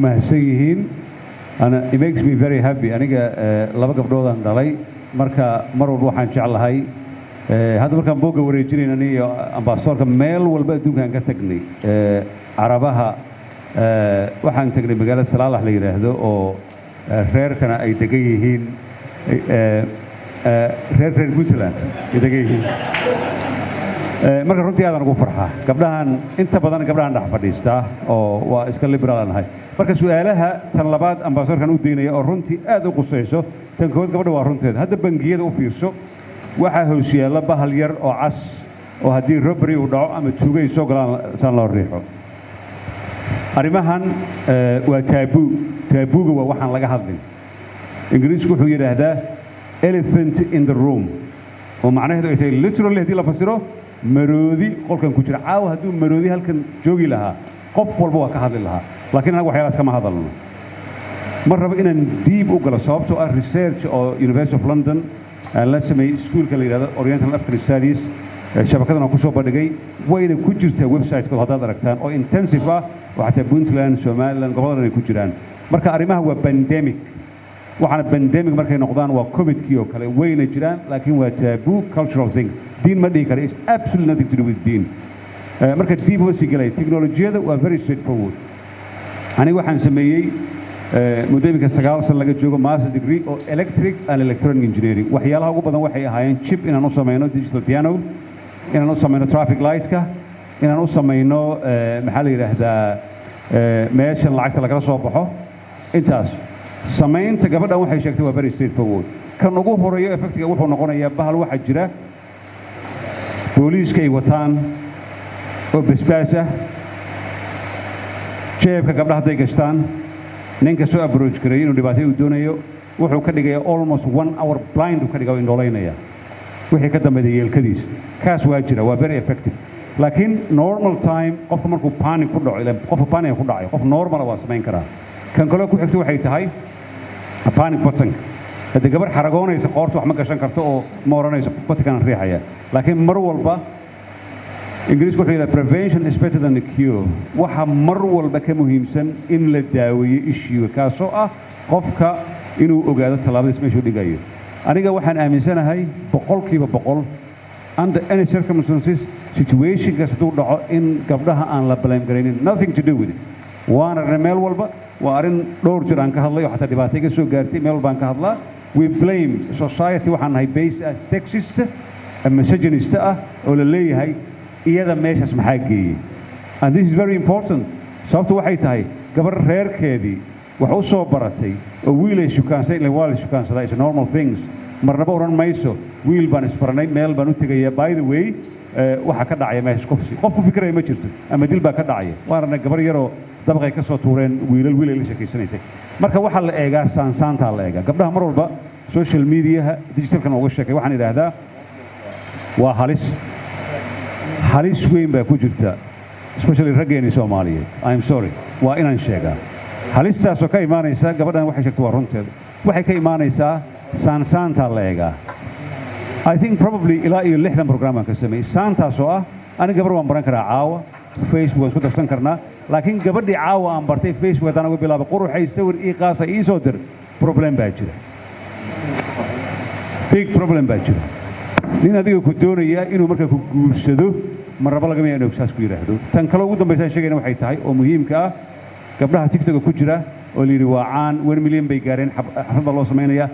Mahadsan yihiin. It makes me very happy. Aniga laba gabdhoodaan dhalay. Marka mar walba waxaan jeclahay, hadda markaan boogga wareejinayn ani iyo ambassadorka, meel walba adduunkaan ka tagnay, Carabaha, waxaan tagnay magaalada Salaalax la yidhaahdo oo reerkana ay degan yihiin, reer Puntland ay degan yihiin. Marka runtii aadan ugu farxaa gabdhahan, inta badan gabdhahan dhex fadhiistaa oo waa iska liberal aan ahay. Marka su-aalaha tan labaad ambassadorkan u daynaya oo runtii aad u qusayso. Tan koowaad, gabadha waa runteed. Hadda bangiyada u fiirso, waxaa hoos yaalla bahal yar oo cas oo haddii robbery uu dhaco ama tuugo ay soo galaan saan loo riixo. Arrimahan waa taboo. Tabooga waa waxaan laga hadlin. Ingiriisku wuxuu yidhaahdaa "elephant in the room", oo macnaheedu ay tahay literally, haddii la fasiro, maroodi qolkan ku jira. Caawa hadduu maroodi halkan joogi lahaa, qof walba waa ka hadli lahaa, laakiin anaga waxyaalahaas kama hadalno. Ma rabo inaan diib u galo, sababtoo ah research oo University of London aan la sameeyey, iskuulka la yidhahdo Oriental African Studies, shabakadan aan kusoo bandhigay, wayna ku jirtaa website-kooda haddaad aragtaan, oo intensive ah, oo xataa Puntland, Somaliland, gobolladan ay ku jiraan. Marka arrimaha waa pandemic, waxaana pandemic markay noqdaan waa Covidkii oo kale, wayna jiraan, laakiin waa taboo, cultural thing. Diin ma dhihi kara, is absolutely nothing to do with diin. Marka diib uma sii gelaya. Teknolojiyada waa very straightforward. Aniga waxaan sameeyey muddo iminka 9 san laga joogo master degree oo electric and electronic engineering. Waxyaalaha ugu badan waxay ahaayeen chip inaan u samayno digital piano, inaan u samayno traffic lightka, inaan u samayno maxaa la yidhaahdaa, meeshan lacagta lagala soo baxo. Intaas samaynta gabadhan waxay sheegtay waa very straightforward. Kan ugu horeeyo effectiga wuxuu noqonayaa bahal waxaa jira booliiska ay wataan oo basbaas ah, jeebka gabdhaha hadday gashtaan, ninka soo approach gareeyo inuu dhibaatay uu doonayo, wuxuu ka dhigaya almost one hour blind uu ka dhiga, indhoolaynaya wixii ka dambeeya yeelkadiis. Kaas waa jira, waa very effective. Laakiin normal time qofka markuu panic ku dhaco, ila qofka panic ku dhacayo, qof normala waa samayn karaa. Kan kaloo ku xigto waxay tahay panic button. Haddii gabar xaragoonaysa, qoorta wax ma gashan karto oo ma odhanayso buttonkan riixaya. Laakiin mar walba Ingiriisku wuxuu yidhaha "prevention is better than the cure". Waxa mar walba ka muhiimsan in la daaweeyo issue, kaasoo ah qofka inuu ogaado tallaabadiis meeshuu dhigayo. Aniga waxaan aaminsanahay 100%, under any circumstances, situationkaas hadduu dhaco, in gabdhaha aan la blame garaynin. Nothing to do with it. Waan aragnay meel walba, waa arrin dhowr jir aan ka hadlay oo xataa dhibaato iga soo gaartay. Meel walbaan ka hadlaa. We blame society. Waxaan nahay base ah sexist, misogynist ah, oo la leeyahay iyada meeshaas maxaa geeyey. And this is very important. Sababtu waxay tahay gabar reerkeedii wax u soo baratay oo wiilay shukaansay, ila waa la shukaansadaa, is normal things, marnaba odhan mayso wiil baan isbaranay, meel baan u tegaya, by the way, waxaa ka dhacaya meesha kufsi. Qof ku fikiraya ma jirto ama dil baa ka dhacaya. Waan aragnay gabar yaroo dabaqay ka soo tuureen wiilal, wiil ay la sheekaysanaysay. Marka waxaa la eegaa saansaantaa la eegaa. Gabdhaha mar walba social mediaha digitalkan uga sheekay, waxaan idhaahdaa waa halis, halis weyn baa ku jirta, especially raggeeni Soomaaliyeed. I am sorry, waa inaan sheegaa halistaasoo ka imaanaysa gabadhan waxay sheegtay waa runteed. Waxay ka imaanaysaa saansaantaa la eegaa. I think probably ilaa iyo 60 program baan ka sameeyey saantaasoo ah. Aniga gabar waan baran karaa caawa, Facebook waan isku darsan karnaa, laakiin gabadhii caawa aan bartay Facebook haddaan uga bilaabo "Quruxay, sawir ii qaasa ii soo dir", problem baa jira, big problem baa jira. Nin adiga ku doonaya inuu markaa ku guursado marnaba lagama yaabo inuu saas ku yidhaahdo. Tan kale ugu dambaysa aan sheegayna waxay tahay oo muhiimka ah, gabdhaha TikToka ku jira oo la yidhi waa caan, 1 milyan bay gaareen, xaflad baa loo samaynayaa.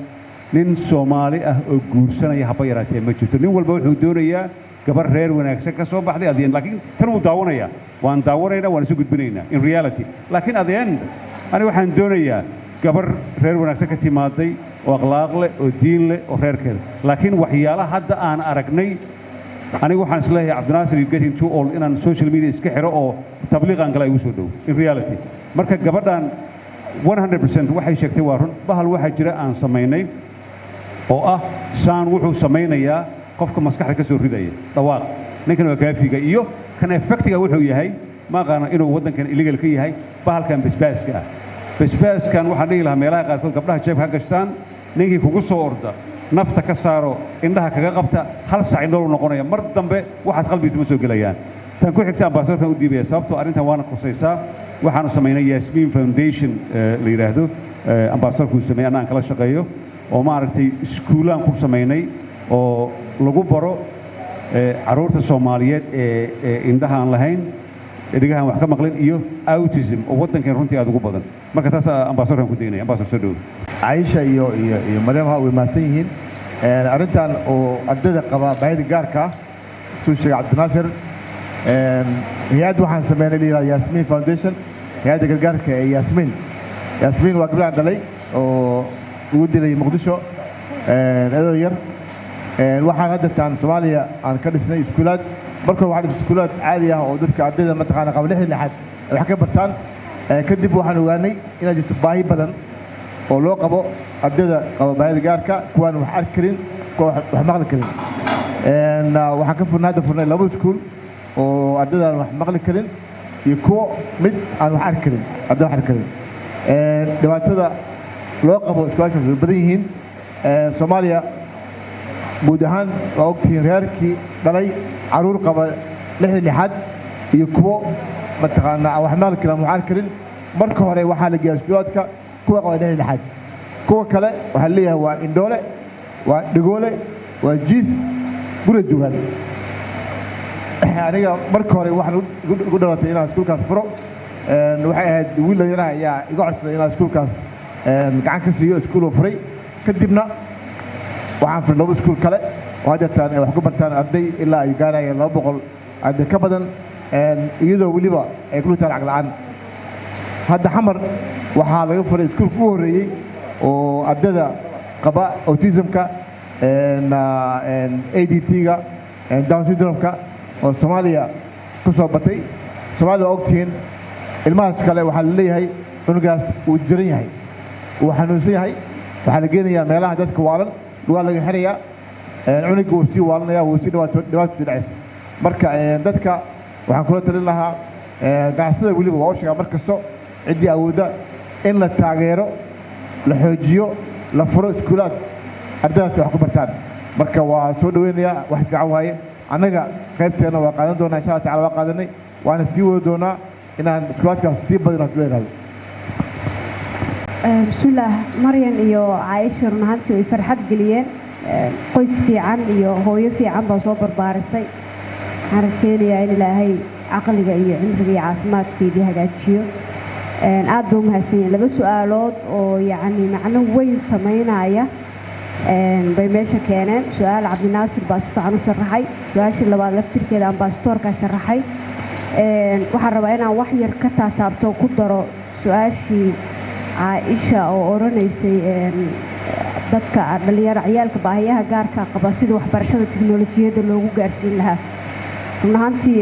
Nin Soomaali ah oo guursanaya haba yaraatee ma jirto. Nin walba wuxuu doonayaa gabar reer wanaagsan ka soo baxday at the end. Laakiin tan wuu daawanayaa, waan daawanaynaa, waan isu gudbinaynaa in reality, laakiin at the end aniga waxaan doonayaa gabar reer wanaagsan ka timaaday oo akhlaaq leh oo diin leh oo reerkeeda. Laakiin waxyaalaha hadda aan aragnay, anigu waxaan isleeyahay, Cabdinaasir, you getting too old inaan social media iska xiro oo tabliiqan kale igu soo dhow in reality. Marka gabadhan 100% waxay sheegtay waa run. Bahal waxaa jira aan samaynay oo ah saan, wuxuu samaynayaa qofka maskaxda ka soo ridaya dhawaaq. Ninkan waa kaafiga iyo kan effectiga wuxuu yahay, ma aqaano inuu waddankan illegal ka yahay bahalkan basbaaska ah. Basbaaskan waxaan dhihi lahaa meelaha qaarkood gabdhaha jeebka ha gashtaan. Ninkii kugu soo orda, nafta ka saaro, indhaha kaga qabta, hal sac indhoolu noqonaya, mar dambe waxaas qalbigiisa ma soo gelayaan. Tan ku xigta ambassadorkan u dhiibaya, sababtoo arrintan waana khusaysaa. Waxaanu samaynay Yasmin Foundation la yidhaahdo, ambassadorku sameeyey, anna aan kala shaqeeyo, oo maaragtay iskuulaan ku samaynay oo lagu baro carruurta Soomaaliyeed ee indhaha aan lahayn, dhegahan wax ka maqlin iyo autism oo waddankeen runtii aad ugu badan. Marka taas ambassadorkan ku daynaya. Ambassador, soo dhow. Caisha iyo Maryam way mahadsan yihiin. Arrintan oo ardayda qaba baahida gaarka ah, suu sheegay Cabdinaasir, hay-add waxaan sameynay la yidhahdo Yasmin Foundation, hay-adda gargaarka ee Yasmin. Yasmin waa gabdhahan dhalay oo ugu dilay Muqdisho iyadoo yar. Waxaan hadda taan Soomaaliya aan ka dhisnay iskuulaad. Marka hore waxaan dhisnay iskuulaad caadi ah oo dadka ardayda mataqaana qaba lixda lixaad ay wax ka bartaan. Kadib waxaan ogaanay inaa jirto baahi badan oo loo qabo ardayda qaba baahida gaarka, kuwaan wax arki karin, kuwa wax maqli karin. Waxaan ka furnay, hadda furnay laba iskuul oo ardayda aan wax maqli karin iyo kuwo mid aan wax arki karin, arday wax arki karin. Dhibaatada loo qabo iskuulaadkaas way badan yihiin. Soomaaliya guud ahaan waa ogtihiin, reerkii dhalay caruur qaba lixda lixaad iyo kuwo mataqaanaa aan wax maqli karin ama wax arki karin, marka hore waxaa la geeyaa iskuulaadka kuwa qaba lixda lixaad. Kuwa kale waxaa leeyahay waa indhoole, waa dhegoole, waa jiis, guriga joogaan. Aniga marka hore waxaan igu dhalatay inaan iskuulkaas furo. Waxay ahayd wiil dhalinyaraha ayaa iga codsaday inaan iskuulkaas gacan ka siiyo, iskuul oo furay. Kadibna waxaan furay laba iskuul kale oo haddeertaan ay wax ku bartaan arday ilaa ay gaarayaan 200 arday ka badan, iyadoo weliba ay ku dhigtaan lacag la'aan. Hadda Xamar waxaa laga furay iskuulka ugu horreeyey oo ardayda qaba autismka, ADT-ga, Down syndrome-ka oo Soomaaliya ku soo batay. Soomaaliya waa ogtihiin, ilmahaas kale waxaa la leeyahay cunugaas wuu jiran yahay, wuu xanuunsan yahay, waxaa la geenayaa meelaha dadka waalan, waa laga xirayaa cunuga, wuu sii waalanaya, wuu sii dhibaato, dhibaato sii dhacaysa. Marka dadka waxaan kula talin lahaa, ganacsatada weliba waa u sheegaa mar kasto, ciddii awoodda in la taageero, la xoojiyo, la furo iskuulaad ardaydaas wax ku bartaan. Marka waa soo dhaweynayaa, wax fiican waaye. Annaga qaybteena waa qaadan doonaa, insha Allah tacala. Waa qaadanay, waana sii wadi doonaa inaan iskuulaadkaas sii badino haddii la yidhahdo. Bismillaah. Maryan iyo Caaisha run ahaantii way farxad geliyeen. Qoys fiican iyo hooyo fiican baa soo barbaarisay. Waxaan rajeynayaa in Ilaahay caqliga iyo cimriga iyo caafimaadkeedii hagaajiyo. Aad bay u mahadsan yihiin. Laba su-aalood oo yacni macno weyn samaynaya bay meesha keeneen. Su-aal Cabdinaasir baa si fiican u sharaxay, su-aashii labaad laftirkeeda ambassadorkaa sharaxay. Waxaan rabaa inaan wax yar ka taataabto, ku daro su-aashii Caaisha oo odhanaysay dadka dhalinyaro, ciyaalka baahiyaha gaarka qaba, sida waxbarashada tiknolojiyadda loogu gaarsiin lahaa. Run ahaantii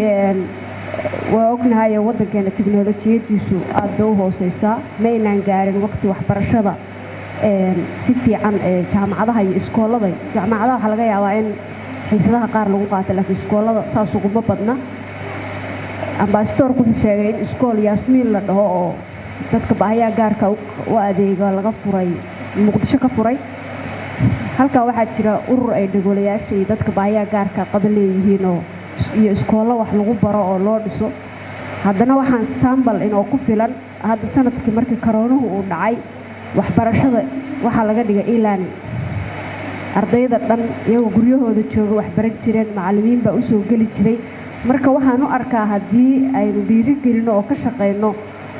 waa ognahay waddankeena tiknolojiyadiisu aad bay u hooseysaa. Ma aynaan gaarin waqti waxbarashada si fiican jaamacadaha iyo iskoolada. Jaamacadaha waxaa laga yaabaa in xiisadaha qaar lagu qaato, laakiin iskoolada saas uguma badna. Ambassadorku wuxuu sheegay in iskool Yaasmiin la dhaho oo dadka baahiyaha gaarka u adeega laga furay Muqdisho, ka furay halkaa. Waxaa jira urur ay dhagoolayaasha iyo dadka baahiyaha gaarka qaba leeyihiin oo iyo iskoollo wax lagu baro oo loo dhiso. Haddana waxaan sambal inoo ku filan, hadda sanadkii markii karoonuhu uu dhacay, waxbarashada waxaa laga dhigay e-learning. Ardayda dhan iyagoo guryahooda jooga wax baran jireen, macallimiin baa usoo geli jiray. Marka waxaan u arkaa haddii aynu dhiiri gelino oo ka shaqayno,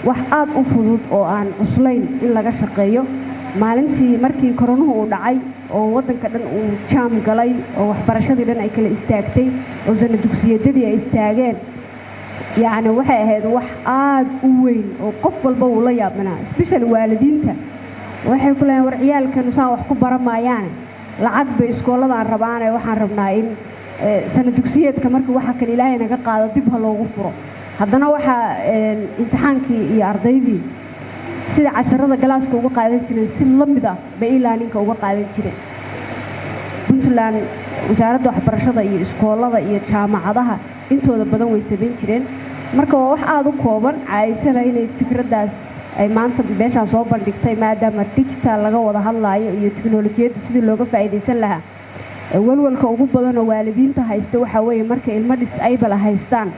wax aad u fudud oo aan cuslayn in laga shaqeeyo. Maalintii markii koronuhu uu dhacay oo waddanka dhan uu jaam galay oo waxbarashadii dhan ay kala istaagtay oo sana dugsiyadadii ay istaageen, yacni waxay ahayd wax aad u weyn oo qof walba uu la yaabanaa, especially waalidiinta. Waxay ku leeyihin, war ciyaalkanu saan wax ku baran maayaane, lacag bay iskooladaan rabaane, waxaan rabnaa in sana dugsiyeedka markii waxa kale Ilaahay naga qaado dib ha loogu furo. Haddana waxaa imtixaankii iyo ardaydii sida casharada classka uga qaadan jireen si la mid ah bay e-learningka uga qaadan jireen. Puntland wasaaradda waxbarashada iyo iskoolada iyo jaamacadaha intooda badan way samayn jireen. Marka waa wax aada u kooban. Caayishada inay fikraddaas ay maanta meeshaan soo bandhigtay, maadaama digital laga wada hadlaayo iyo tiknolojiyadda sidii looga faa'iidaysan lahaa, walwalka ugu badanoo waalidiinta haysta waxaa weeye markay ilmo disable haystaan.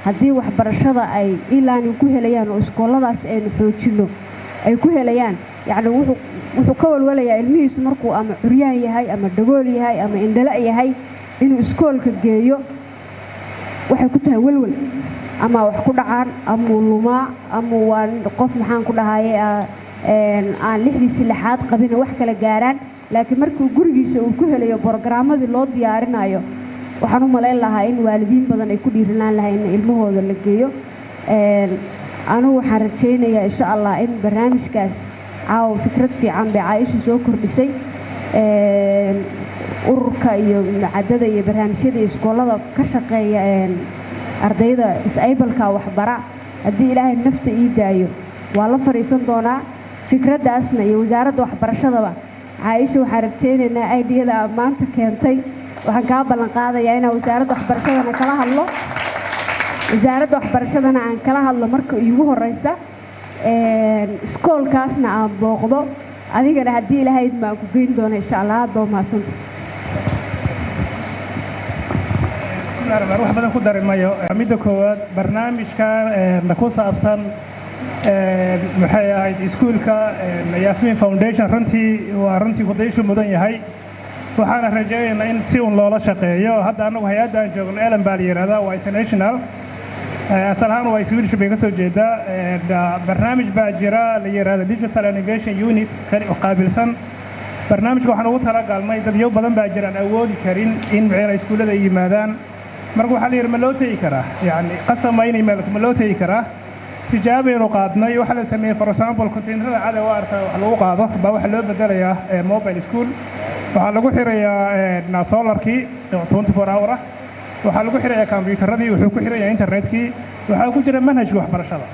Haddii waxbarashada ay e-learning ku helayaan oo iskooladaas aynu xoojinno ay ku helayaan, yacni wuxuu ka walwalayaa ilmihiisu markuu ama curyaan yahay ama dhagool yahay ama indhala yahay inuu iskoolka geeyo, waxay ku tahay welwel, ama wax ku dhacaan amuu lumaa ama waa qof, maxaan ku dhahaye, aan lixdiisi lixaad qabin, wax kala gaaraan. Laakiin markuu gurigiisa uu ku helayo borogaraammadii loo diyaarinayo, waxaan u malayn lahaa in waalidiin badan ay ku dhiiranaan lahaa in ilmahooda la geeyo. Anigu waxaan rajaynayaa, insha Allah, in barnaamijkaas caawa fikrad fiican bay Caaisha soo kordhisay. Ururka iyo macadada iyo barnaamijyada iyo iskoolada ka shaqeeya ardayda disabled-ka waxbara, haddii Ilaahay nafta ii daayo, waa la fadhiisan doonaa fikraddaasna iyo wasaaradda waxbarashadaba. Caaisha, waxaan rajaynaynaa idea-yada aad maanta keentay, waxaan kaa ballan qaadayaa inaan wasaaradda waxbarashadana kala hadlo, wasaaradda waxbarashadana aan kala hadlo marka iigu horeysa, iskoolkaasna aan booqdo, adigana haddii Ilaahay idma aan ku geyn doono, insha Allah. Aad baa umahadsanta. Wax badan ku dari mayo. Midda koowaad, barnaamijka ku saabsan, maxay ahayd, iskuulka Yasmin Foundation, runtii waa runtii kudayshu mudan yahay. Waxaana rajaynaynaa in si un loola shaqeeyo. Hadda annagu hay-adda aan joogno Elen baa la yidhahdaa, waa international, asal ahaan waa Swedish bay ka soo jeedaa. Barnaamij baa jira la yidhahda Digital Innovation Unit qaabilsan. Barnaamijka waxaan ugu talagalnay dadyo badan baa jira aan awoodi karin in micna iskuullada ay yimaadaan. Marka waxaa la yidhi, ma loo tegi karaa? Yacni qasab ma inay ma loo tegi karaa? Tijaabaynu qaadnay. Waxaa la sameeyey, for example, container-ada cada waa arka wax lagu qaado baa waxaa loo bedelayaa mobile school. Waxaa lagu xirayaa solar-kii 24 hour ah, waxaa lagu xirayaa kombiyuutaradii, wuxuu ku xirayaa internetkii, waxaa ku jira manhajka waxbarashada.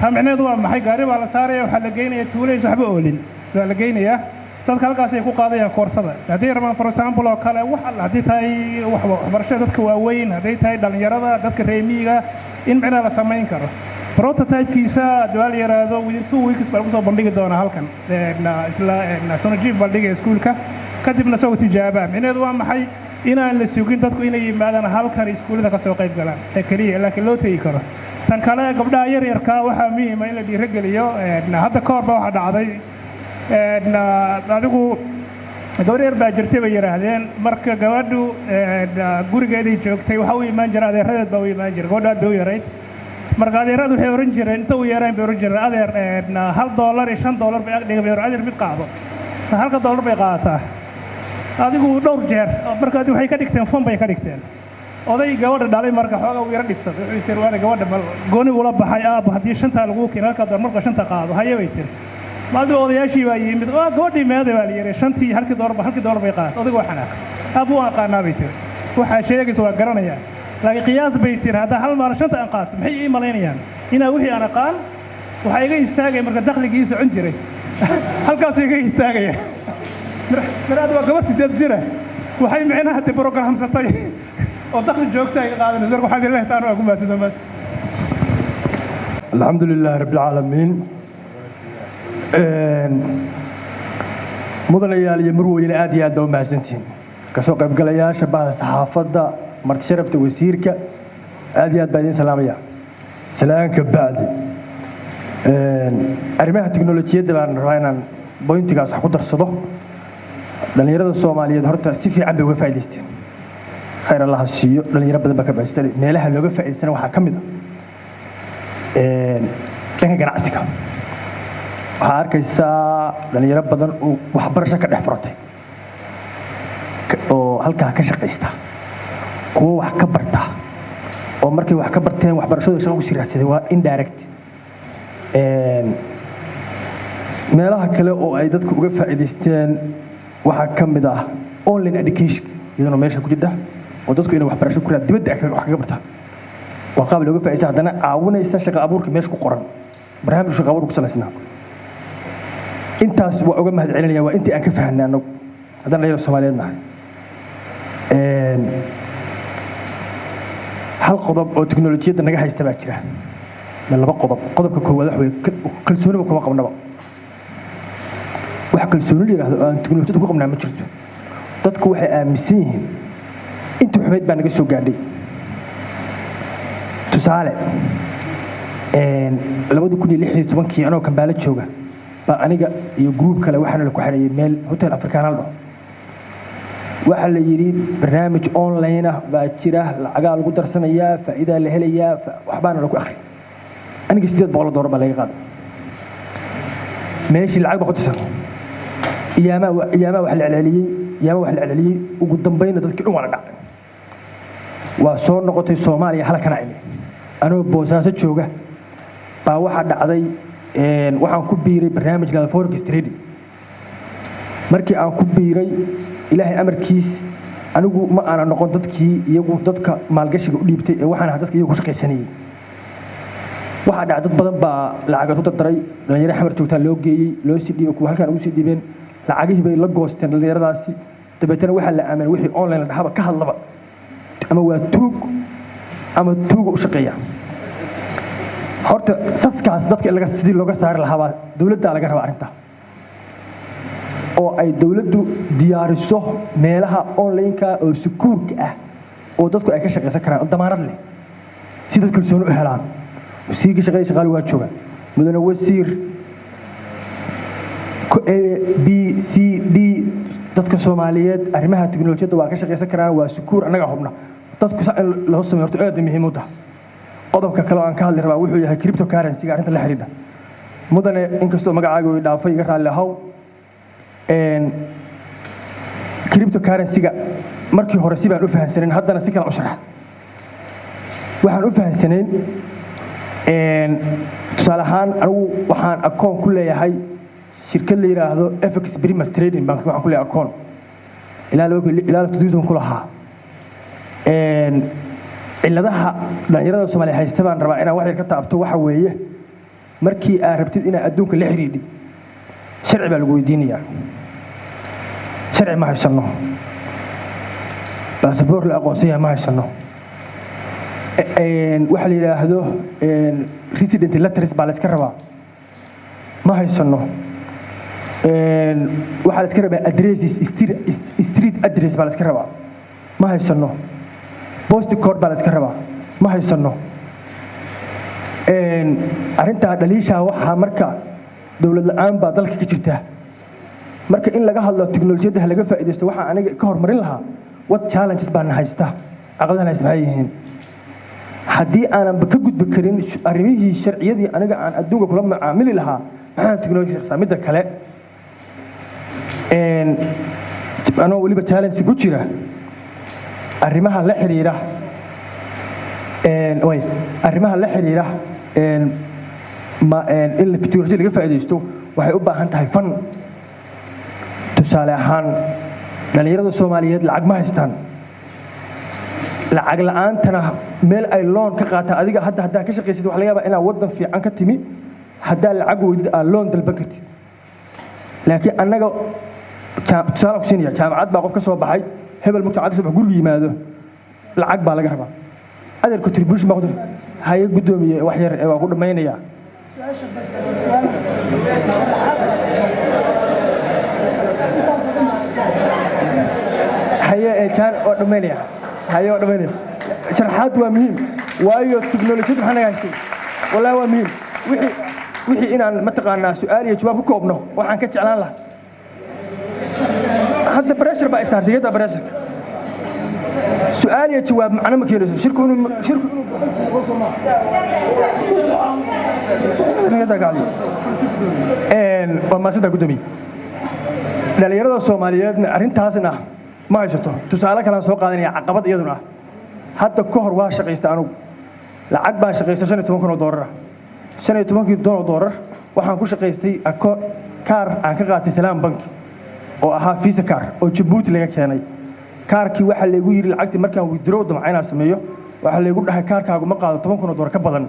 Taa micnaheedu waa maxay? Gaari baa la saaraya, waxaa la geynaya tuulays waxba oolin waa la geynayaa. Dadka halkaasay ku qaadayaan koorsada hadday rabaan, for example oo kale, wax alla haddii tahay waxbarashada dadka waaweyn, hadday tahay dhallinyarada, dadka reer miyiga, in micnaha la samayn karo. Prototype-kiisa waa la yidhaahdo within 2 weeks baa lagu soo bandhigi doonaa halkan, isla Sonajiif bandhiga iskuulka, kadibna isagoo tijaabaa. Micnaheedu waa maxay? Inaan la sugin dadku inay yimaadaan halkan iskuullada ka soo qayb galaan ee keliya, laakiin loo tegi karo. Tan kale, gabdhaha yaryarka waxaa muhiima in la dhiirogeliyo. Hadda ka hor ba waxaa dhacday, adigu gabar yar baa jirtay bay yidhaahdeen. Marka gabadhu gurigeeday joogtay, waxaa u imaan jira adeeradeed baa u imaan jira. Gabadhu aad bay u yarayd. Marka adeeradu waxay ohan jireen, inta u yeereen bay ohan jireen, "Adeer, $1 iyo $5 bay agdhiga," bay, "adeer, mid qaado." Halka dollar bay qaadataa adigu dhowr jeer. Marka waxay ka dhigteen fun bay ka dhigteen. Oday gabadha dhalay marka xoogaa uu yaro dhibsaday. Wuxuu isir waana gabadha bal gooni ula baxay, "Aabbo, haddii shantaa laguu keeno, halka dollar, marka shanta qaado." "Haye," bay tiri. Maaldi odayaashii baa yimid. "Waa gabadhii meeday?" baa la yidhi. "Shantii, halkii dollar, halkii dollar bay qaadatay." Odayga waa xanaaq. "Aabbo, waan aqaanaa," bay tiri, "waxaa sheegaysa waa garanayaa, laakiin qiyaas," bay tiri, "haddaa hal maalin shanta aan qaato, maxay ii malaynayaan? Inaa wixii aan aqaan waxaa iga istaagaya marka dakhligii socon jiray halkaasuu iga istaagaya." Maraad waa gabar 8 jira, waxay micnaha de programsatay oo dakhli joogta ay qaadanayso. Marka waxaan leeyahay taan waa ku mahadsan bas. الحمد لله رب العالمين. Mudanayaal iyo marweyne, aad iyo aad baa u mahadsantihiin. Kasoo qaybgalayaasha, bahda saxaafadda, marti sharafta, wasiirka, aad iyo aad baa idiin salaamaya. Salaanka bacdi, arrimaha teknolojiyadda baan rabaa inaan point-igaas wax ku darsado. Dhallinyarada Soomaaliyeed horta si fiican bay uga faa'idaysteen, khayr Allaha siiyo. Dhalinyaro badan baa ka faa'idaystay. Meelaha looga faa'idaystana waxaa ka mid ah dhanka ganacsiga. Waxaa arkaysaa dhalinyaro badan oo waxbarasho ka dhex furatay oo halkaa ka shaqaysta, kuwo wax ka barta oo markay wax ka barteen waxbarashadooda shaqo kusii raadsaday, waa indirect. Meelaha kale oo ay dadku uga faa'iidaysteen waxaa ka mid ah online education, iyaduna meesha ku jirta, oo dadku inay waxbarasho ku raad dibadda wax kaga bartaan waa qaab looga faa'iidaysta, haddana caawinaysa shaqa abuurka meesha ku qoran, barnaamij shaqa abuurka ku salaysnaa. Intaas waa uga mahad celinaya, waa intii aan ka fahanay annagu haddaan dhalinyaro Soomaaliyeed nahay. Hal qodob oo teknolojiyadda naga haysta baa jira, ma laba qodob. Qodobka koowaad waxa weeye kalsooniba kuma qabnaba. Wax kalsooni la yidhaahdo oo aan teknolojiyadda ku qabnaa ma jirto. Dadku waxay aaminsan yihiin intii xumayd baa naga soo gaadhay. Tusaale ahaan, Tusaale, 2016-kii anoo Kambaalo jooga baa aniga iyo group kale waxaana la ku xareeyey meel Hotel Africana la dhaho. Waxaa la yidhi barnaamij online ah baa jira, lacagaa lagu darsanayaa, faa'iidaa la helayaa, waxbaana lagu akhri. Aniga $800 baa laga qaaday. Meeshii lacag baa ku tirsan. Iyaamaa wax la celceliyey, iyaamaa wax la celceliyey, ugu dambayna dadkii dhan waa la dhacay. Waa soo noqotay Soomaaliya, halkana imi anoo Boosaaso jooga baa waxaa dhacday waxaan ku biiray barnaamij lahada forex trading. Markii aan ku biiray, Ilaahay amarkiis, anigu ma aanan noqon dadkii iyagu dadka maalgashiga u dhiibtay ee waxaan ahaa dadka iyagu ku shaqaysanayay. Waxaa dhacay dad badan baa lacageed ku dardaray. Dhalinyaro Xamar joogtaa loo geeyey, loo sii dhiibay, kuwa halkaan ugu sii dhiibeen, lacagihii bay la goosteen dhalinyaradaasi. Dabeetana waxaa la aaminay wixii online la dhahaba ka hadlaba ama waa tuug ama tuuga u shaqeeya. Horta saskaas dadka in laga sidii looga saari lahaa baa dowladdaa laga rabaa arrinta, oo ay dowladdu diyaariso meelaha online-ka oo secure-ka ah oo dadku ay ka shaqaysan karaan oo damaanad leh, si dad kalsooni u helaan. Wasiirkii shaqada shaqaale waa jooga. Mudane wasiir, A, B, C, D, dadka Soomaaliyeed arrimaha tiknolojiyadda waa ka shaqaysan karaan, waa secure, annaga hubna. Dadku saa in loo sameeyo horta aad bay muhiim u tahay. Qodobka kale oo aan ka hadli rabaa wuxuu yahay cryptocurrency-ga, arrinta la xidhiidha. Mudane, inkastoo magacaaga uu dhaafay, iga raalli ahow. Cryptocurrency-ga markii hore si baan u fahansanin, haddana si kale u sharax. Waxaan u fahansanayn, tusaale ahaan, anigu waxaan akoon ku leeyahay shirkad la yidhaahdo FX Primus Trading Bank. Waxaan ku leeyahay akoon ilaa 70 ku lahaa. Cilladaha dhalinyarada Soomaaliya haysta baan rabaa inaan wax yar ka taabto. Waxa weeye, markii aad rabtid inaad adduunka la xidhiidhid, sharci baa lagu weydiinayaa. Sharci ma haysano, baasaboor la aqoonsan yahay ma haysano. Waxa la yidhaahdo resident letters baa la iska rabaa, ma haysano. Waxaa la iska rabaa addresses, street address baa la iska rabaa, ma haysano. Post code baa la iska rabaa, ma haysano. Arrintaa dhaliishaa waxaa marka dowlad la-aan baa dalka ka jirta. Marka in laga hadlo tiknolojiyadda ha laga faa'iidaysto, waxaa aniga ka horumarin lahaa what challenges baa na haysta, caqabadahan haysta maxay yihiin, haddii aananba ka gudbi karin arrimihii sharciyadii aniga aan adduunka kula macaamili lahaa, maxaan technology shaqsaa? Midda kale, anoo weliba challenge ku jira arrimaha la xiriira way arrimaha la xiriira in technology laga faa'iidaysto, waxay u baahan tahay fund. Tusaale ahaan, dhalinyarada Soomaaliyeed lacag ma haystaan. Lacag la-aantana meel ay loan ka qaataan, adiga hadda haddaa ka shaqaysid, waxa laga yaabaa inaad waddan fiican ka timi, haddaa lacag weydid aad loan dalban kartid. Laakiin annaga, tusaale ku siinaya, jaamacad baa qof ka soo baxay hebel, markuu jaamacad ka soo baxo guriga yimaado, lacag baa laga rabaa, adeer contribution baa ku dir. Haye guddoomiye, wax yar waa ku dhammaynayaa. Haye jaan waa dhammaynaya. Haye, waa dhammaynaya. Sharaxaad waa muhiim, waayo tiknolojiyad maxaa naga haystay? Wallahi waa muhiim. Wixii inaan mataqaanaa su-aal iyo jawaab ku koobno waxaan ka jeclaan lahaa. Hadda pressure baa istaartigada, pressure su-aal iyo jawaab macno ma keenayso. Shirku inuu waa maasinta guddoomiye. Dhalinyarada Soomaaliyeedna arrintaasna ma haysato. Tusaale kalean soo qaadanaya, caqabad iyaduna ah. Hadda ka hor waa shaqaysta anugu, lacag baan shaqaystay 15,000 oo doolar ah. 15-kii kun oo doolar waxaan ku shaqaystay kaar aan ka qaatay Salaam Bank oo ahaa Visa card oo Jabuuti laga keenay. Kaarkii waxaa laygu yidhi, lacagtii markaan withdraw damca inaan sameeyo, waxaa laygu dhahay kaarkaagu ma qaado 10,000 oo doolar ka badan.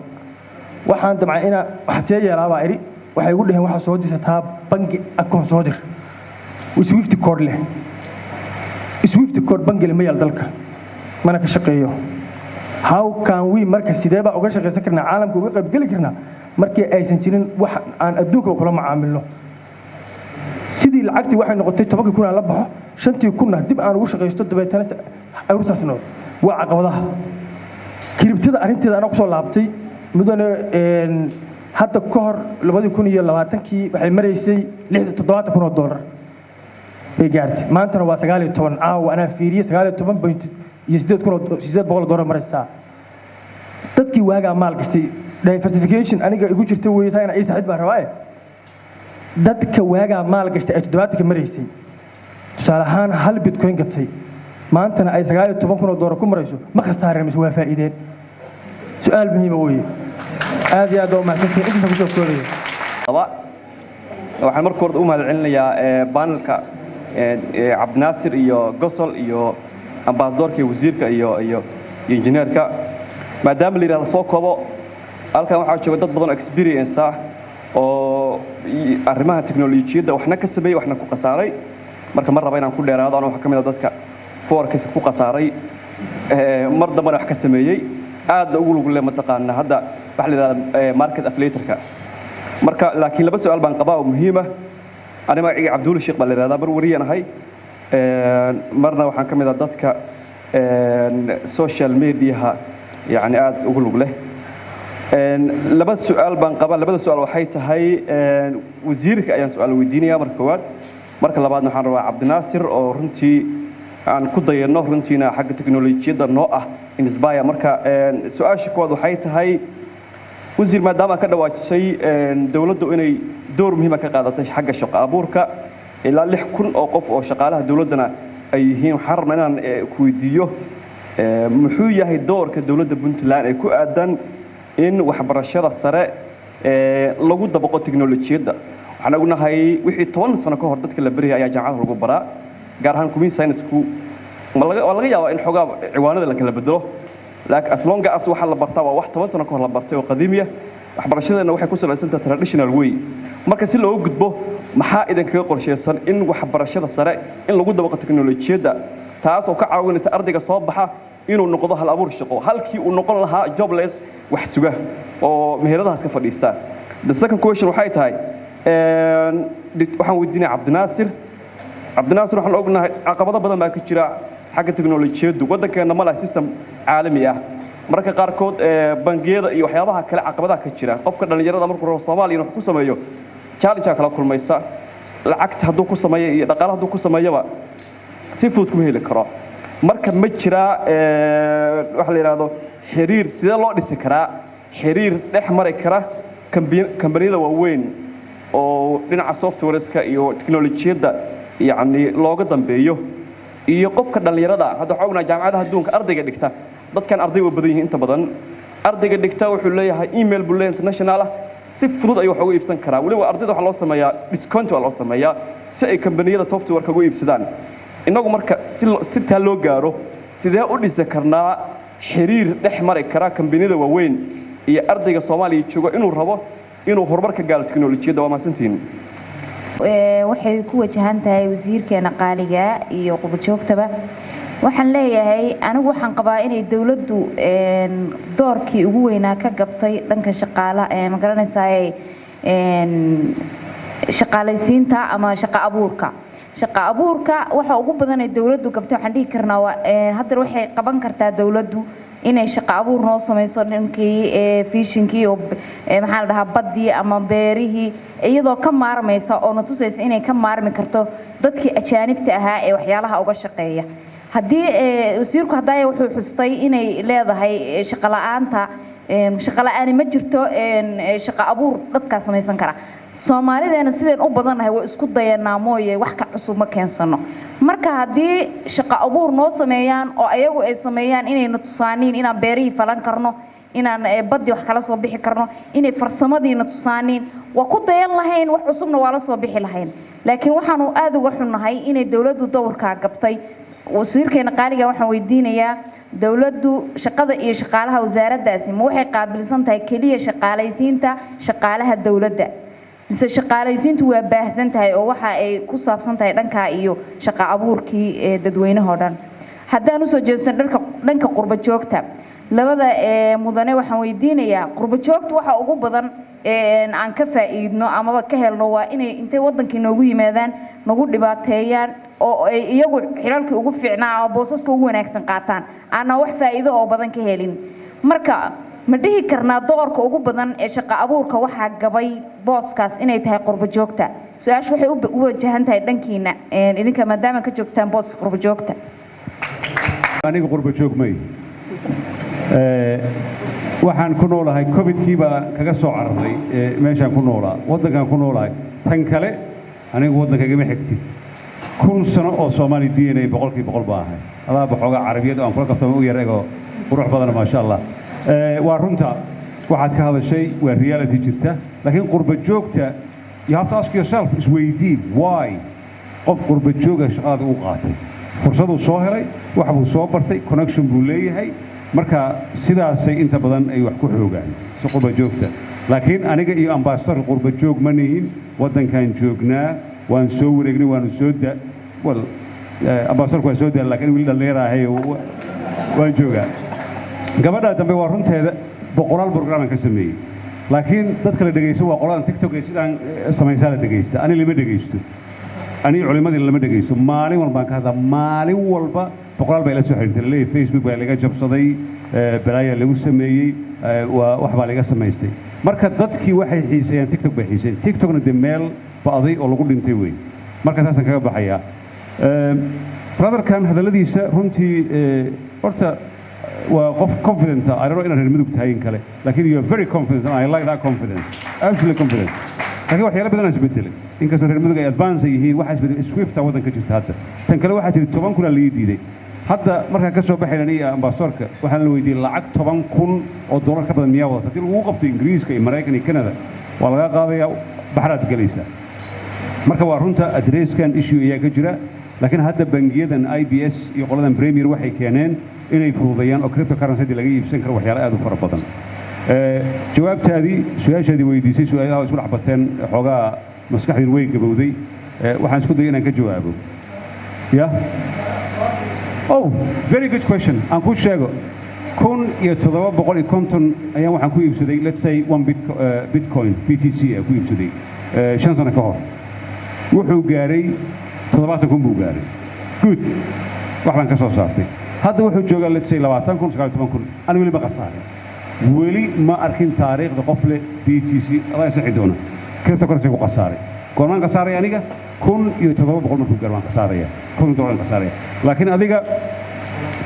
Waxaan damcay inaa wax see yeelaa baa idhi. Waxay igu dhaheen waxaa soo dirsataa bangi account, soo dir swift code leh. Swift code bangile ma yaal dalka, mana ka shaqeeyo. How can we, marka sidee baa uga shaqaysan karnaa, caalamka uga qaybgeli karnaa, markii aysan jirin wax aan adduunka kula macaamilno? Sidii lacagtii waxay noqotay 10-kii kun aan la baxo, 5-tii kunna dib aan ugu shaqaysto, dabeetana aruurtaas noqdo. Waa caqabadaha. Crypto-da arrinteeda anaa kusoo laabtay, mudane. Hadda ka hor 2020-kii waxay maraysay 76 kun oo dollar bay gaartay. Maantana waa 19. Caawa anaa fiiriyey, 19 point iyo 8 kun oo 800 dollar maraysaa. Dadkii waagaa maal gashtay, diversification aniga igu jirta wey, taa ina ii saxid baan rabaa. Dadka waagaa maal gashtay ay 70-ka maraysay, tusaale ahaan hal bitcoin gatay, maantana ay 19 kun oo dollar ku marayso, ma khasaareen mise waa faa'iideen? Su-aal muhiima weeye. Aad iyo aad baa umahadsantihin. Intaasa kusoo koobaya. Laba, waxaan marka hore u mahad celinayaa panelka, Cabdinaasir iyo Gosol iyo ambaasadoorka iyo wasiirka iyo injineerka. Maadaama la yidhahdo soo koobo, halkan waxaa jooga dad badan oo experience ah oo arrimaha teknolojiyadda waxna ka sameeyey, waxna ku khasaaray. Marka ma raba inaan ku dheeraado. Ana waxaa ka mid ah dadka forex ku khasaaray, mar dambena wax ka sameeyey, aadna ugu lug leh mataqaana hadda waxa la yidhahda market affiliatorka. Marka laakiin laba su-aal baan qabaa oo muhiima. Ani magacayga Cabduuli Sheekh baa la yidhahdaa, mar wariyaan ahay, marna waxaan ka mid ah dadka social mediaha yacni aada ugu lug leh. Laba su-aal baan qabaa. Labada su-aal waxay tahay, wasiirka ayaan su-aal weydiinaya marka koowaad. Marka labaadna waxaan rabaa Cabdinaasir oo runtii aan ku dayano, runtiina xagga teknolojiyadda noo ah inspire. Marka su-aasha koowaad waxay tahay, wasiir, maadaama ka dhawaajisay dowladdu inay door muhiima ka qaadatay xagga shaqo abuurka, ilaa 6000 oo qof oo shaqaalaha dowladdana ay yihiin, waxaan rabnaa inaan ku weydiiyo, muxuu yahay doorka dowladda Puntland ee ku aadan in waxbarashada sare lagu dabaqo teknolojiyadda? Waxaan ognahay wixii 10 sano ka hor dadka la barayay ayaa jaamacadaha lagu baraa, gaar ahaan computer science-ku. Waa laga yaabaa in xoogaa ciwaanada la kala bedelo, laakiin as long as waxa la bartaa waa wax 10 sano ka hor la bartay oo qadiimiya. Waxbarashadeenna waxay ku salaysan tahay traditional way. Marka si looga gudbo, maxaa idinkaga qorshaysan in waxbarashada sare in lagu dabaqo teknolojiyadda, taas oo ka caawinaysa ardayga soo baxa inuu noqdo hal abuur shaqo halkii uu noqon lahaa jobless wax suga oo meheradahaas ka fadhiista? The second question waxay tahay, waxaan weydiinaya Cabdinaasir. Cabdinaasir, waxaan ognahay caqabado badan baa ka jira xagga teknolojiyaddu. Waddankeenna ma laha system caalami ah. Mararka qaarkood bangiyada iyo waxyaabaha kale caqabadaha ka jira. Qofka dhallinyarada markuu rabo Soomaaliya inuu wax ku sameeyo, challenge kala kulmaysa. Lacagta hadduu ku sameeyo iyo dhaqaale hadduu ku sameeyoba, si fudud kuma heli karo. Marka ma jiraa waxa la yidhaahdo xiriir? Sidee loo dhisi karaa xiriir dhex mari kara kambaniyada waaweyn oo dhinaca softwareska iyo teknolojiyadda yacni looga dambeeyo iyo qofka dhallinyarada? Hadda waxaa ognahay jaamacadaha adduunka ardayga dhigta, dadkan arday waa badan yihiin inta badan. Ardayga dhigta wuxuu leeyahay email buu leeyahay international ah, si fudud ayuu wax uga iibsan karaa. Weliba ardayda waxaa loo sameeyaa discount waa loo sameeyaa si ay kambaniyada softwareka uga iibsadaan. Innagu marka si taa loo gaaro, sidee u dhisi karnaa xiriir dhex mari kara kambaniyada waaweyn iyo ardayga Soomaaliya jooga inuu rabo inuu horumar ka gaaro teknolojiyadda? Waa mahadsantihiin. Waxay ku wajahan tahay wasiirkeena qaaliga iyo qubajoogtaba. Waxaan leeyahay, anigu waxaan qabaa inay dowladdu doorkii ugu weynaa ka gabtay dhanka shaqaala, ma garanaysaa, shaqaalaysiinta ama shaqo abuurka. Shaqo abuurka waxa ugu badan ee dowladdu gabtay, waxaan dhihi karnaa waa haddana waxay qaban kartaa dowladdu inay shaqo abuur noo samayso dhankii fishingkii oo maxaa la dhahaa, baddii ama beerihii, iyadoo ka maarmaysa oo na tusaysa inay ka maarmi karto dadkii ajaanibta ahaa ee waxyaalaha uga shaqeeya. Haddii wasiirku haddaaya wuxuu xustay inay leedahay shaqo la'aanta, shaqo la'aani ma jirto, shaqo abuur dadkaa samaysan kara. Soomaalideena sideen u badannahay way isku dayanaa mooye, wax ka cusub ma keensano. Marka haddii shaqo abuur noo sameeyaan oo ayagu ay sameeyaan inayna tusaaniin inaan beerihii falan karno, inaan baddii wax kala soo bixi karno, inay farsamadiina tusaaniin, waa ku dayan lahayn, wax cusubna waa la soo bixi lahayn. Laakiin waxaanu aada uga xunnahay inay dowladdu dowrkaa gabtay. Wasiirkeena qaaliga waxaan weydiinayaa, dowladdu shaqada iyo shaqaalaha wasaaraddaasi ma waxay qaabilsan tahay keliya shaqaalaysiinta shaqaalaha dowladda, mise shaqaalaysiintu waa baahsan tahay oo waxa ay ku saabsan tahay dhankaa iyo shaqo abuurkii ee dadweynahoo dhan? Haddaan usoo jeesto dhanka qurbo joogta, labada mudane waxaan weydiinayaa, qurbo joogtu waxa ugu badan aan ka faa'iidno amaba ka helno waa inay intay wadankii noogu yimaadaan nagu dhibaateeyaan oo ay iyagu xilalkii ugu fiicnaa ama boosaska ugu wanaagsan qaataan, aanan wax faa'iido oo badan ka helin. Marka ma dhihi karnaa doorka ugu badan ee shaqo abuurka waxaa gabay booskaas inay tahay qurbo joogta? Su-aashu waxay u wajahan tahay dhankiina idinka, maadaama ka joogtaan booska qurbo joogta. Aniga qurbo joog may. Waxaan ku noolahay, Covidkii baa kaga soo cararay meeshaan ku noolaa, waddankaan ku noolahay. Tan kale, anigu waddanka igama xigtid. 1000 sano oo Soomaali DNA 100% baa ahay. Adaaba xoogaa Carabiyad oo aan kula kaftamo u yar egoo qurux badan, maasha Allah. Waa runta waxaad ka hadashay, waa reality jirta, laakiin qurbo joogta, you have to ask yourself, isweydii why qof qurbo jooga shaqadaada u qaatay. Fursaduu soo helay, wax buu soo bartay, connection buu leeyahay. Marka sidaasay inta badan ay wax ku xoogaan si qurba joogta. Laakiin aniga iyo ambassadorka qurba joog ma nihin. Waddankaan joognaa, waan soo wareegnay, waanu soo da, well, ambassadorku waa soo da, laakiin weli dhallinyara ahay, waan joogaa. Gabadha dambe waa runteeda, boqolaal program aan ka sameeyey, laakiin dadka la dhegaysto waa qoladan TikTok ee sidaan samaysaa la dhegaysta. Ani lama dhegaysto, aniga culimadii lama dhegaysto. Maalin walbaan ka hadlaa, maalin walba boqolaal baa ila soo xiriirtay, laleeyahay Facebook baa laga jabsaday, balaayaa lagu sameeyey, waa wax baa laga samaystay. Marka dadkii waxay xiiseeyaan TikTok bay xiiseeyaan. TikTokna dee meel ba'day oo lagu dhintay wey. Marka taasaan kaga baxayaa. Brotherkan hadalladiisa runtii, horta waa qof confident ah. I don't know inaad reer Mudug tahay in kale, laakiin you are very confident and I like that confidence, absolutely confident. Laakiin waxyaalo badan aan isbedelay, inkastoo reer Mudug ay advance yihiin, waxaa isbedelay SWIFT-a waddanka jirta hadda. Tan kale, waxaa tiri 10,000 aa laii diiday. Hadda markaan ka soo baxayna aniga ambassadorka, waxaan la weydiiyey lacag $10,000 ka badan miyaa wadata? Haddii lagu qabto Ingiriiska iyo Maraykan iyo Canada, waa laga qaadayaa, baxraad gelaysaa. Marka waa runta, addresskan issue ayaa ka jira, laakiin hadda bangiyadan IBS iyo qoladan Premier waxay keeneen inay fududeeyaan oo cryptocurrency laga iibsan karo waxyaalo aad u fara badan. Jawaabtaadii su-aashaadii weydiisay, su-aalaha isku dhex bateen, xoogaa maskaxdiin way gabowday. Waxaan isku dayay inaan ka jawaabo. Yeah, oh, very good question. Aan ku sheego, 1750 ayaan waxaan ku iibsaday, let's say, one bitcoin, BTC aan ku iibsaday 5 sano ka hor. Wuxuu gaaray 70,000 buu gaaray. Good, wax baan ka soo saartay. Hadda wuxuu joogaa, let's say, 20,000, 19,000. Ani weli ma khasaarin, weli ma arkin taariikhda qof leh BTC, adaa saxi doona, cryptocurrency ku khasaaray. Goormaan khasaaray aniga? 1700 markuu gaaro waan khasaaraya, $1,000 khasaaraya. Laakiin adiga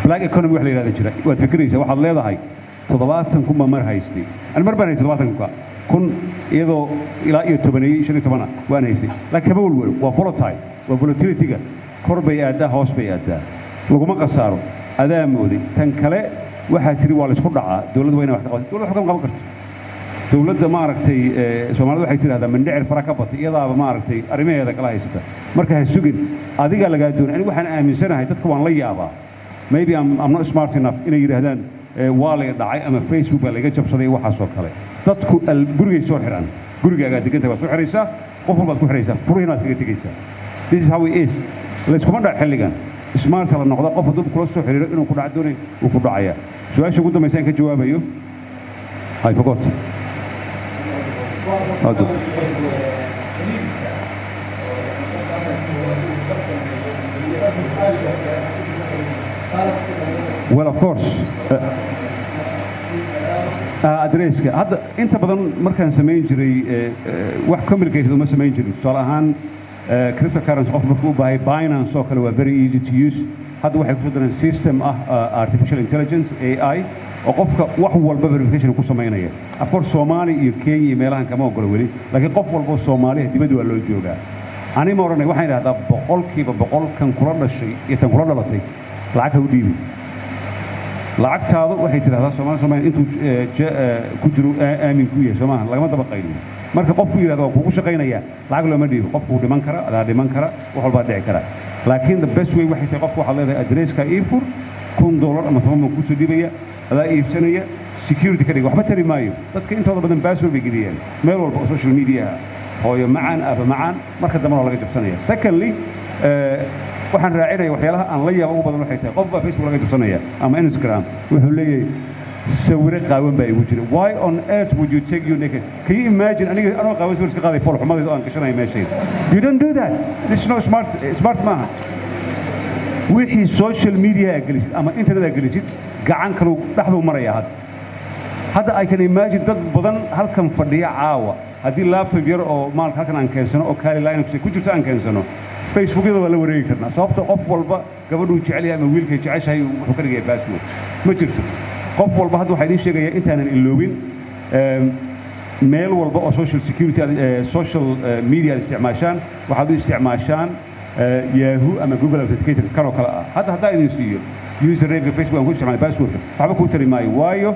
black economy wax la yidhahda jira, waad fikiraysaa, waxaad leedahay 70,000 baa mar haystay. Ani mar baan haystay 70,000, iyadoo ilaa iyo tobaneeyey, 15 waan haystay, laakiin kama welwelo. Waa volatile, waa volatility-ga, kor bay aaddaa, hoos bay aaddaa, laguma khasaaro, adaa mooday. Tan kale, waxaa tiri waa laysku dhacaa, dowladdu waa inay wax ka qabato. Dowladda wax kama qaban karto. Dowladda, maaragtay, Soomaalida waxay tidhahdaa mandhicir fara ka batay, iyadaaba, maaragtay, arrimaheeda kala haysata. Marka ha sugin, adigaa lagaa doonay. Anigu waxaan aaminsanahay, dadka waan la yaabaa, maybe I'm not smart enough, inay yidhaahdaan waa lay dhacay ama Facebook baa laga jabsaday, waxaasoo kale. Dadku gurigay soo xidhaan, gurigaagaa degantahay waad soo xidhaysaa, qof walbaad ku xidhaysaa, furihiina waad kaga tegaysaa. This is how it is. Layskuma dhac xilligan, smart-a la noqda. Qof hadduu kula soo xiriiro inuu ku dhac doonay, wuu ku dhacayaa. Su-aasha ugu dambaysa aan ka jawaabayo, I forgot. Oh, good. Well, of course. Addresska hadda inta badan markaan samayn jiray, wax complicated uma samayn jirin. Tusaale ahaan, cryptocurrency qof markuu u baahay, Binance oo kale waa very easy to use. Hadda waxay kusoo dareen system ah artificial intelligence, AI, oo qofka wax walba verification ku samaynaya. Of course, Soomaali iyo Kenya iyo meelahan kama ogola weli, laakiin qof walba oo Soomaaliya dibadda waa loo joogaa. Ani ma odhanay, waxaan idhahdaa 100% kan kula dhashay iyo tan kula dhalatay lacag ha u dhiibin lacagtaadu. Waxay tidhahdaa Soomaali, Soomaaliya intuu ku jiro aamin ku yahay soomaha, lagama daba qayliyo. Marka qofku yidhahdo waan kugu shaqaynayaa, lacag looma dhiibo. Qofku dhiman kara, adaa dhiman kara, wax walbaa dhici kara. Laakiin the best way waxay tahay, qofku waxaad leedahay addresska ii fur, $1,000 ama 10 baan kusoo dhiibaya, adaa iibsanaya, security ka dhig. Waxba tari maayo, dadka intooda badan password bay geliyeen meel walba oo social media, hooyo macaan, aaba macaan, marka dambena waa laga jabsanaya. Secondly, waxaan raacinaya waxyaalaha aan la yaabo ugu badan waxay tahay, qof baa Facebook laga jabsanaya ama Instagram, wuxuu leeyahay sawiro qaawan baa igu jira. Why on earth would you take you naked? Can you imagine aniga anoo qaawan sawir iska qaaday, fool xumadayda oo aan gashanaya meeshayda? You don't do that. This is not smart. Smart maaha. Wixii social media aad gelisid ama internet aad gelisid, gacan kaluu dhexduu maraya. Hadda Hadda I can imagine dad badan halkan fadhiya caawa, haddii laptop yar oo maalka halkan aan keensano oo Kali Linux ay ku jirto aan keensano, Facebookyada waa la wareegi karnaa, sababta qof walba gabadhuu jecel yahay ama wiilkay jeceshahay wuxuu ka dhigaya password. Ma jirto qof walba. Hadda waxaa idiin sheegaya intaanan iloobin, meel walba oo social security social media aad isticmaashaan, waxaad u isticmaashaan Yahoo ama Google Authenticator kanoo kale ah. Hadda haddaan idin siiyo usernameka Facebook aan ku isticmaalay, passwordka waxba kuu tari maayo, waayo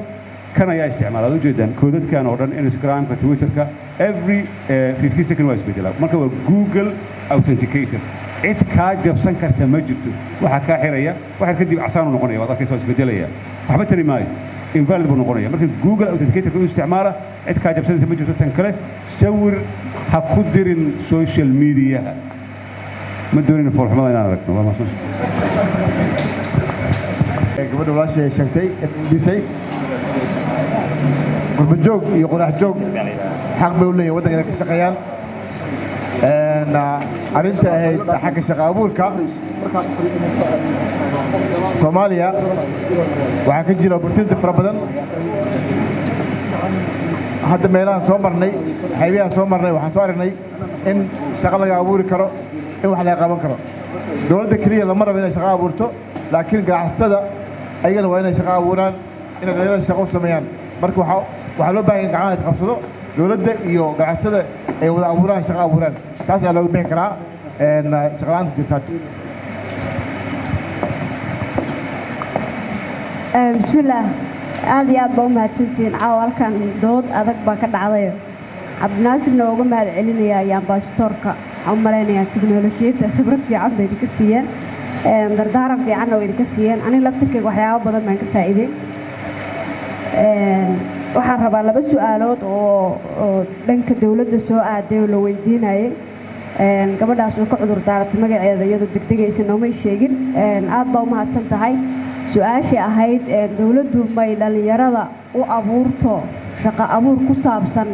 kan ayaa isticmaala. Aad ujeedaan koodadkan oo dhan, Instagramka, Twitterka, every 15 second waa isbedelaa. Marka waa Google Authenticator, cid kaa jabsan karta ma jirto. Waxaa kaa xiraya waxaa kadib casaanu noqonaya, waad arkaysa, waa isbedelaya, waxba tari maayo, invalid buu noqonaya. Marka Google Authenticatorka u isticmaala, cid kaa jabsanaysa ma jirto. Tan kale, sawir ha ku dirin social mediaha. Ma doonayna foolxumada inaan aragno. Waa mahadsan. Gabadha walaashay ay sheegtay dhisay qurba joog iyo qorax joog xaq bay u leeyihin waddanka inay ka shaqeeyaan. Arrinta ahayd xagga shaqo abuurka, Soomaaliya waxaa ka jira opportunity fara badan. Hadda meelahaan soo marnay, xaybiyahan soo marnay, waxaan soo aragnay in shaqo laga abuuri karo, in wax laga qaban karo. Dowladda keliya lama rabo inay shaqo abuurto, laakiin ganacsatada ayagana waa inay shaqo abuuraan, inay dhalinyarada shaqo u sameeyaan. Marka waxaa loo baahan in gacmaha is qabsado, dowladda iyo ganacsatada ay wada abuuraan, shaqo abuuraan. Taas ayaa looga bixi karaa shaqo la'aanta jirta. Bismillaah, aad iyo aad baa u mahadsantihiin. Caawa halkan dood adag baa ka dhacday. Cabdinaasirna waa uga mahad celinayaa iyo ambasadoorka. Waxaan u malaynayaa tiknolojiyadda khibrad fiican bay idinka siiyeen, dardaaran fiicanna way idinka siiyeen. Aniga laftirkeyga waxyaabo badan baan ka faa'iiday. Waxaan rabaa laba su-aalood oo dhanka dowladda soo aaday oo la weydiinayay. Gabadhaas way ka cudur daaratay, magaceeda iyadoo degdegaysa noomay sheegin. Aad baa u mahadsan tahay. Su-aashii ahayd dowladdu may dhallinyarada u abuurto shaqo abuur ku saabsan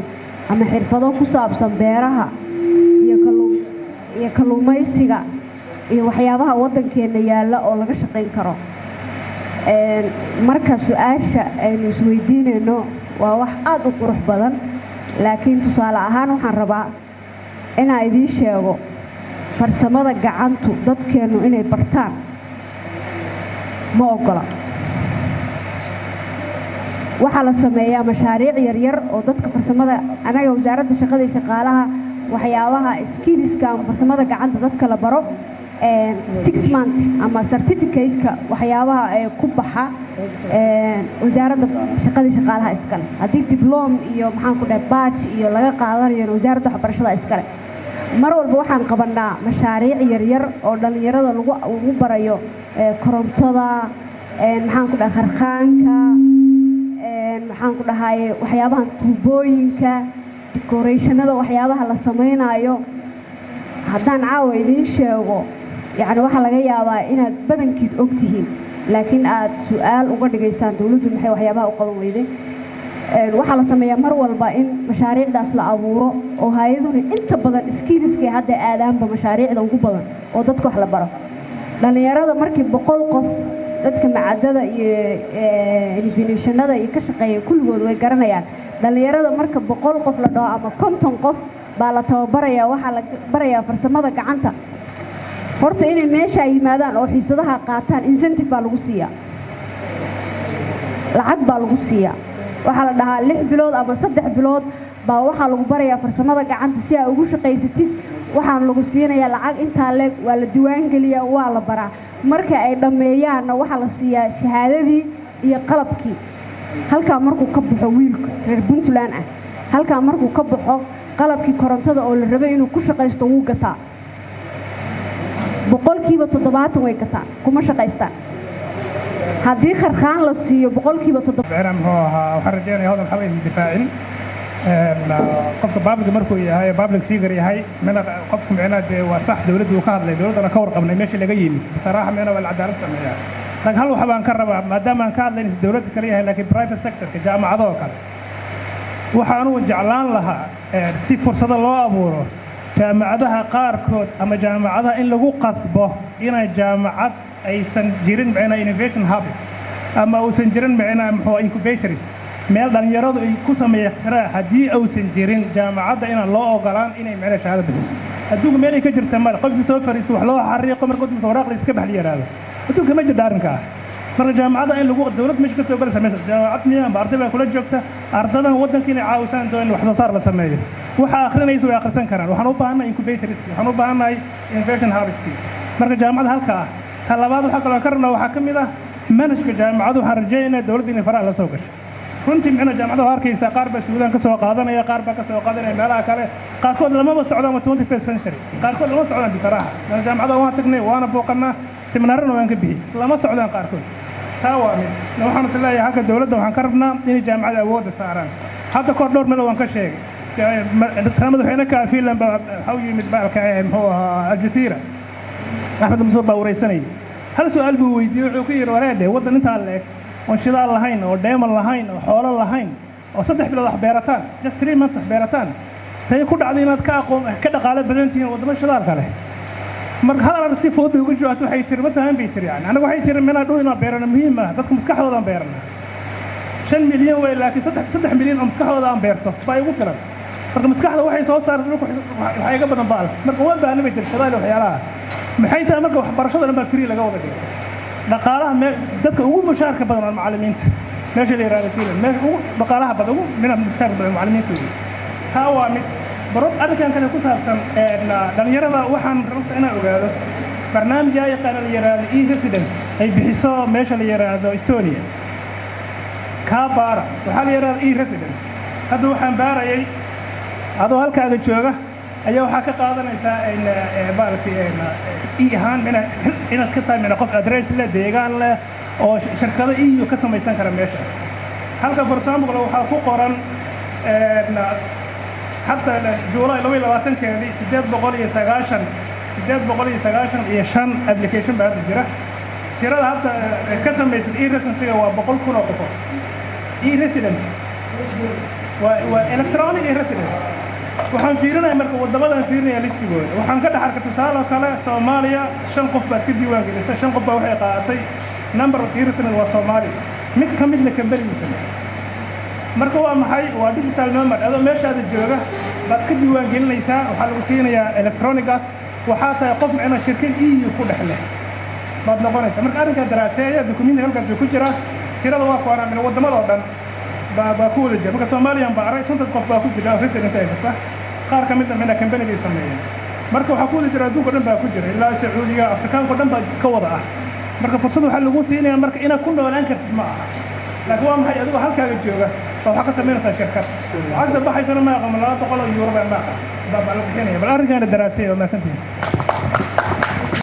ama xirfado ku saabsan beeraha iyo kalluumaysiga iyo waxyaabaha waddankeenna yaalla oo laga shaqayn karo. Marka su-aasha aynu isweydiinayno waa wax aada u qurux badan, laakiin tusaale ahaan waxaan rabaa inaan idiin sheego farsamada gacantu dadkeennu inay bartaan ma oggola. Waxaa la sameeyaa mashaariic yaryar oo dadka farsamada, anaga Wasaaradda Shaqada iyo Shaqaalaha, waxyaabaha skillska ama farsamada gacanta dadka la baro 6 month ama certificate-ka, waxyaabaha ee ku baxa Wasaaradda Shaqada iyo Shaqaalaha iskale. Haddii diploma iyo, maxaan ku dhahay, badge iyo laga qaadanayo, Wasaaradda Waxbarashada iskale. Mar walba waxaan qabanaa mashaariic yaryar oo dhallinyarada lagu barayo korontada, maxaan ku dhahay, harqaanka, maxaan ku dhahaye, waxyaabahan tuubooyinka, decorationada, waxyaabaha la samaynayo. Haddaan caawa idiin sheego, yacni waxaa laga yaabaa inaad badankiid og tihiin, laakiin aad su-aal uga dhigaysaan dowladdu maxay waxyaabaha u qaban weyday. Waxaa la sameeyaa mar walba in mashaariicdaas la abuuro oo hay-aduna inta badan skillskay hadda aadaanba mashaariicda ugu badan oo dadka wax la baro. Dhallinyarada markii 100 qof, dadka macadada iyo institutionada iyo ka shaqeeya kulligood way garanayaan, dhallinyarada marka 100 qof la dhaho ama 50 qof baa la tababarayaa, waxaa la barayaa farsamada gacanta. Horta inay meeshaa yimaadaan oo xiisadaha qaataan incentive baa lagu siiyaa, lacag baa lagu siiyaa. Waxaa la dhahaa 6 bilood ama 3 bilood baa waxaa lagu barayaa farsamada gacanta si aa ugu shaqaysatid, waxaan lagu siinayaa lacag intaa leeg. Waa la diiwaangeliyaa, waa la baraa. Marka ay dhammeeyaanna waxaa la siiyaa shahaadadii iyo qalabkii. Halkaa markuu ka baxo wiilka reer Puntland ah, halkaa markuu ka baxo, qalabkii korontada oo la rabay inuu ku shaqaysto wuu gataa. 70% way gataan, kuma shaqaystaan. Haddii kharkhaan la siiyo, 7%. Micnaha muxuu ahaa, waxaan rajeynaya hodan waxba aysan difaacin. Qofka public markuu yahay, public figure yahay, mina qofku micnaha dee waa sax dowladdu uu ka hadlay, dowladdana ka warqabnay meeshii laga yimid. Bisaraaxa micnaha waa la cadaalad sameeyaa, laakiin hal wax baan ka rabaa, maadaama aan ka hadlayn is dowladda kale yahay, laakiin private sectorka, jaamacadoo kale, waxa anugu jeclaan lahaa si fursado loo abuuro jaamacadaha qaarkood ama jaamacadaha in lagu qasbo inay jaamacad aysan jirin micnaha innovation hubs ama uusan jirin micnaha muxuu incubators. Meel dhalinyaradu ay ku sameeya ikhtirac haddii uusan jirin, jaamacadda inaan loo ogolaan inay macnaha shahaado bixiso. Adduunka meel ay ka jirta male qofkii soo fariisto wax loo xariiqo, marka udambeysa waraaq la iska bax la yidhaahdo. Adduunka ma jirta arrinka ah. Marka jaamacadda in lagu dowlad meesha ka soo galaysa, meesha jaamacad miya ama arday baa kula joogta? Ardadan waddanka inay caawisaan doon in wax soo saar la sameeyo, waxa akhrinaysa way akhrisan karaan. Waxaan u baahannahay incubators, waxaan u baahannahay innovation hubs. Marka jaamacadda halka ah. Ta labaad, waxaa kaloo ka rabnaa, waxaa ka mid ah manhajka jaamacaddu. Waxaan rajaynaynaa dowladda inay faraha la soo gasho runtii. Micna jaamacadda waa arkaysaa, qaar baa Suudaan ka soo qaadanaya, qaar baa ka soo qaadanaya meelaha kale, qaarkood lamaba socdaan waa 21st century, qaarkood lama socdaan bisaraaxa. Jaamacadda waan tagnay, waana booqannaa, seminaarana waan ka bixi, lama socdaan qaarkood. Taa waa mid. Waxaan is leeyahay halka dowladda waxaan ka rabnaa inay jaamacadda awoodda saaraan. Hadda kahor dhowr meel waan ka sheegay. Madaxweyne ka Finland baa waxa u yimid baalka, muxuu ahaa, Aljazeera. Axmed Mansuur baa wareysanayay. Hal su-aal buu weydiiyey. Wuxuu ku yidhi: "Wareedhe, waddan intaa la eg oon shidaal lahayn oo dheeman lahayn oo xoolo lahayn oo 3 bilood wax beerataan, just 3 months wax beerataan, say ku dhacday inaad ka aqoon ka dhaqaale badan tihiin waddamo shidaalka leh?" Marka hadal arag si fudud bay uga jawaabtay. Waxay tiri: "Ma tahan," bay tiri, "yani anaga," waxay tiri, "minaa dhul inaan beerano muhiim ah, dadka maskaxdoodan beerana. 5 milyan wey, laakiin 3 milyan oo maskaxdooda aan beerto baa igu filan. Marka maskaxda waxay soo saartay dhulka waxaa iga badan baal. Marka uma baahna," bay tiri, "shidaal iyo waxyaalaha." Maxay tahay? Marka waxbarashada dhan baa free laga wada dhigay. Dhaqaalaha mee dadka ugu mushaarka badan waa macallimiinta. Meesha la yidhahdo Finland, meesha ugu dhaqaalaha badan, ugu mina mushaarka badan macallimiinta weeye. Taa waa mid. Baro arrinkan kale ku saabsan dhalinyarada, waxaan rabta inaan ogaado barnaamij yaa yaqaana la yidhaahdo e-residence ay bixiso meesha la yidhaahdo Estonia. Kaa baara, waxaa la yidhahda e-residence. Hadda waxaan baarayay, adoo halkaaga jooga ayaa waxaa ka qaadanaysaa maaragtay e ahaan inaad ka tahay mina qof address leh, deegaan leh oo shirkado EU ka samaysan kara meeshaas. Halka, for example, waxaa ku qoran hadda July 22-keedii 890, 895 application baa hadda jira. Tirada hadda ka samaysan e-residency-ga waa 100,000 oo qofood. E-resident waa electronic e-residence. Waxaan fiirinaya marka waddamadan fiirinaya listigooda, waxaan ka dhex arkay tusaale oo kale Soomaaliya shan qof baa iska diiwaan gelisay, shan qof baa waxay qaadatay number of e-resident waa Soomaaliya. Mid ka midna company uu sameeyey. Marka waa maxay? Waa digital nomad. Adoo meeshaada jooga baad ka diiwaan gelinaysaa, waxaa lagu siinayaa electronic-gaas, waxaa tahay qof micna shirkad EU ku dhex leh baad noqonaysaa. Marka arrinkaa daraaseeya, documenti halkaas ku jira. Tirada waa kuwana, min waddamadoo dhan baa ku wada jira. Marka Soomaaliyan baa arag, shantaas qof baa ku jira oo residence haysata, qaar ka midna mina company bay sameeyeen. Marka waxaa ku wada jira adduunka o dhan baa ku jira, ilaa Sacuudiga, Afrikaanka o dhan baa ka wada ah. Marka fursad waxaa lagu siinaya marka inaad ku noolaan kartid ma aha, laakiin waa maxay? Adigoo halkaaga jooga baa waxaa ka samaynaysaa shirkad. Lacagta baxaysana ma aqamo, 200 oo euro baa maaqa baa la bixinaya. Bal arrinkaana daraaseeya. Waa mahadsantihin.